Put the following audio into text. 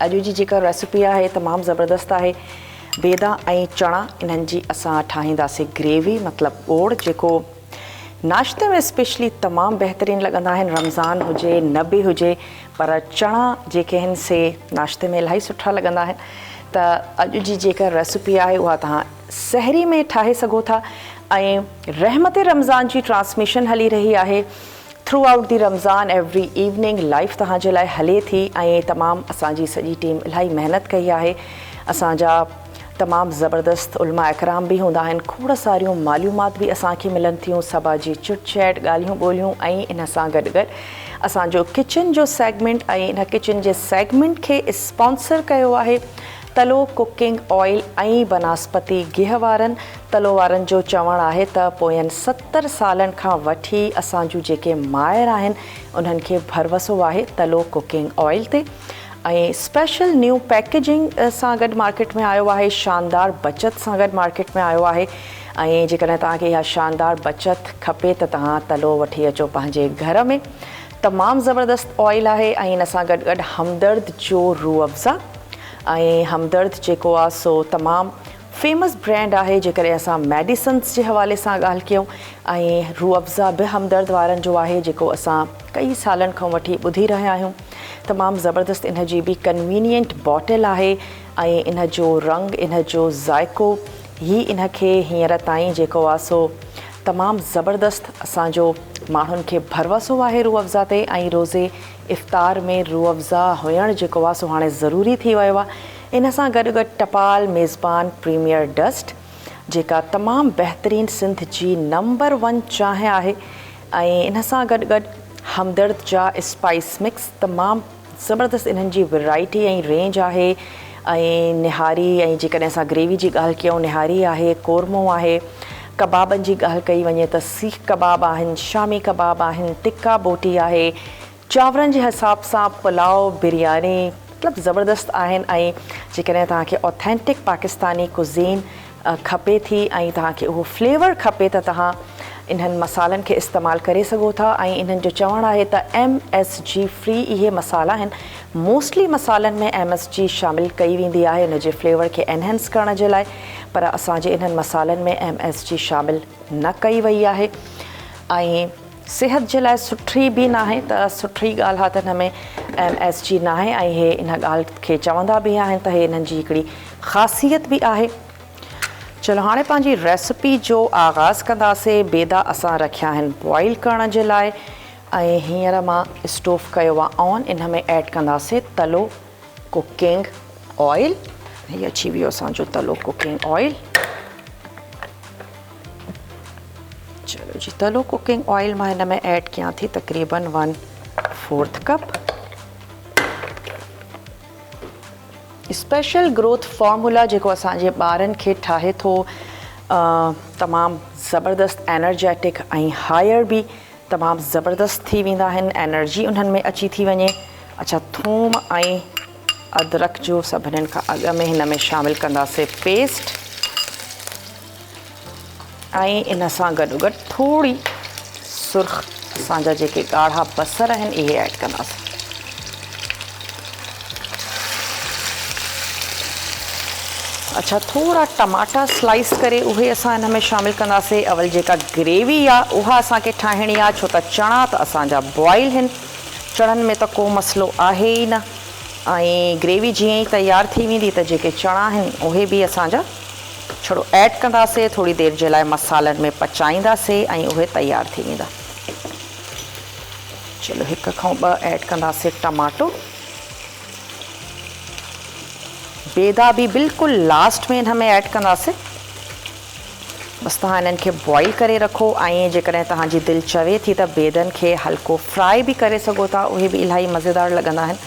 اڄ جي جيڪا ريسپي آهي تمام زبردست آهي بيدا ۽ چڻا انهن جي اسان ٺاهينداسين گريوي مطلب ٻوڙ جيڪو ناشتي ۾ اسپيشلي تمام بهترين لڳندا آهن رمضان هجي نه به هجي پر چڻا جيڪي آهن سي ناشتي ۾ الاهي سٺا لڳندا آهن ته اڄ جي جيڪا ريسپي آهي اها توهان سحري ۾ ٺاهي سگهو ٿا ۽ رحمت رمضان جي ٽرانسميشن هلي رهي آهي throughout the Ramzan every evening live توهان جي لاء هلي ٿي ۽ تمام اسان جي سڄي ٽيم الاهي محنت ڪئي آهي اسان جا تمام زبردست علماء اڪرام به هوندا آهن کوڙ ساريون معلومات به اسان کي ملن ٿيون سڀا جي چٽ چيٽ ڳالهيون ٻولهيون ۽ ان سان گڏ گڏ اسان جو ڪچن جو سيگمينٽ ۽ ان ڪچن جي سيگمينٽ کي اسپانسر ڪيو آهي تلو ڪوڪنگ آئل ۽ بناسپتي گيهه وارن تلو وارن جو چوڻ آهي ته پوين 70 سالن کان وٺي اسان جون جيڪي مائر آهن انهن کي ڀروسو آهي تلو ڪوڪنگ آئل تي ۽ اسپيشل نيو پيڪيجنگ سان گڏ مارڪيٽ ۾ آيو آهي شاندار بچت سان گڏ مارڪيٽ ۾ آيو آهي ۽ جيڪڏهن توهان کي اها شاندار بچت کپي ته توهان تلو وٺي اچو پنهنجي گهر ۾ تمام زبردست آئل آهي ۽ ان سان گڏ گڏ همدرد جو روح افزا ۽ همدرد جيڪو آ سو تمام فيمس برانڊ آهي جيڪڏهن اسان ميڊيسنس جي حوالي سان ڳالهه ڪيون ۽ روح افزا به همدرد وارن جو آهي جيڪو اسان ڪئي سالن کان وٺي ٻڌي رهيا آهيون تمام زبردست ان جي به ڪنوينينٽ باٽل آهي ۽ ان جو رنگ ان جو ذائقو هي ان کي هينئر تائين جيڪو آ سو تمام زبردست اسان جو ماڻهن کي ڀروسو آهي روح افزا تي ۽ روزي افطار ۾ روح افزا هئڻ جيڪو آ سو هاڻي ضروري ٿي ويو آ. ان سان گڏ گڏ ٽپال ميزبان پريميئر ڊسٽ جيڪا تمام بهترين سنڌ جي نمبر ون چانهه آهي ۽ ان سان گڏ گڏ همدرد جا اسپائس مڪس تمام زبردست انهن جي ورائٽي ۽ رينج آهي ۽ نهاري ۽ جيڪڏهن اسان گريوي جي ڳالهه ڪيون نهاري آهي قورمو آهي ڪبابن جي ڳالهه ڪئي وڃي ته سيخ ڪباب آهن شامي ڪباب آهن تڪا بوٽي آهي چانورن جي حساب سان پلاء، برياني مطلب زبردست آهن ۽ جيڪڏهن توهان کي اوٿينٽڪ پاڪستاني ڪوزين کپي ٿي ۽ توهان کي اهو فليور کپي ته توهان انهن مصالحن کي استعمال ڪري سگهو ٿا ۽ انهن جو چوڻ آهي ته ايم ايس جي فري اهي مصالحا آهن موسٽلي مصالحن ۾ ايم ايس جي شامل ڪئي ويندي آهي ان جي فليور کي انهينس ڪرڻ جي لاء پر اسان جي انهن مصالحن ۾ ايم ايس جي شامل نه ڪئي وئي آهي ۽ صحت جي لاء سٺي به ناهي ته سٺي ڳالهه آهي ته هن ۾ ايم ايس جي ناهي ۽ هي ان ڳالهه کي چوندا به آهن ته هي انهن جي هڪڙي خاصيت به آهي. چلو هاڻي پنهنجي ريسپي جو آغاز ڪنداسي بيدا اسان رکيا آهن بوائل ڪرڻ جي لاء ۽ هينئر مان اسٽوف ڪيو آهي آن ان ۾ ايڊ ڪنداسي تلو ڪوڪنگ آئل هي اچي ويو اسان جو تلو ڪوڪنگ آئل چلو جي تلو ڪوڪنگ آئل مان هن ۾ ايڊ ڪيان ٿي تقريبن ون فورٿ ڪپ اسپيشل گروٿ فارمولا جيڪو اسان جي ٻارن کي ٺاهي ٿو تمام زبردست انرجيٽڪ ۽ هائر به تمام زبردست ٿي ويندا آهن انرجي انهن ۾ اچي ٿي وڃي اڇا ٿوم ۽ ادرڪ جو سڀنين کان اڳ ۾ هن ۾ شامل ڪنداسي پيسٽ ۽ ان سان گڏو گڏ ٿوري سرخ اسان جا جيڪي ڳاڙها بصر آهن اهي ايڊ ڪنداسين. اڇا ٿورا ٽماٽا سلائس ڪري اهي اسان ان ۾ شامل ڪنداسين. اول جيڪا گريوي آ اها اسان کي ٺاهڻي آ ڇو ته چڻا ته اسان جا بوائل هن چڻن ۾ ته ڪو مسئلو آهي ئي نه ۽ گريوي جيئن ئي تيار ٿي ويندي ته جيڪي چڻا آهن اهي به اسان جا ڇڙو ايڊ ڪنداسي ٿوري دير جي لاء مصالحن ۾ پچائينداسي ۽ اهي تيار ٿي ويندا. چلو هڪ کان ٻه ايڊ ڪنداسي ٽماٽو. بيدا به بلڪل لاسٽ ۾ ان ۾ ايڊ ڪنداسي. بس توهان انهن کي بوائل ڪري رکو ۽ جيڪڏهن توهان جي دل چوي ٿي ته بيدن کي هلڪو فرائي به ڪري سگهو ٿا اهي به الاهي مزيدار لڳندا آهن.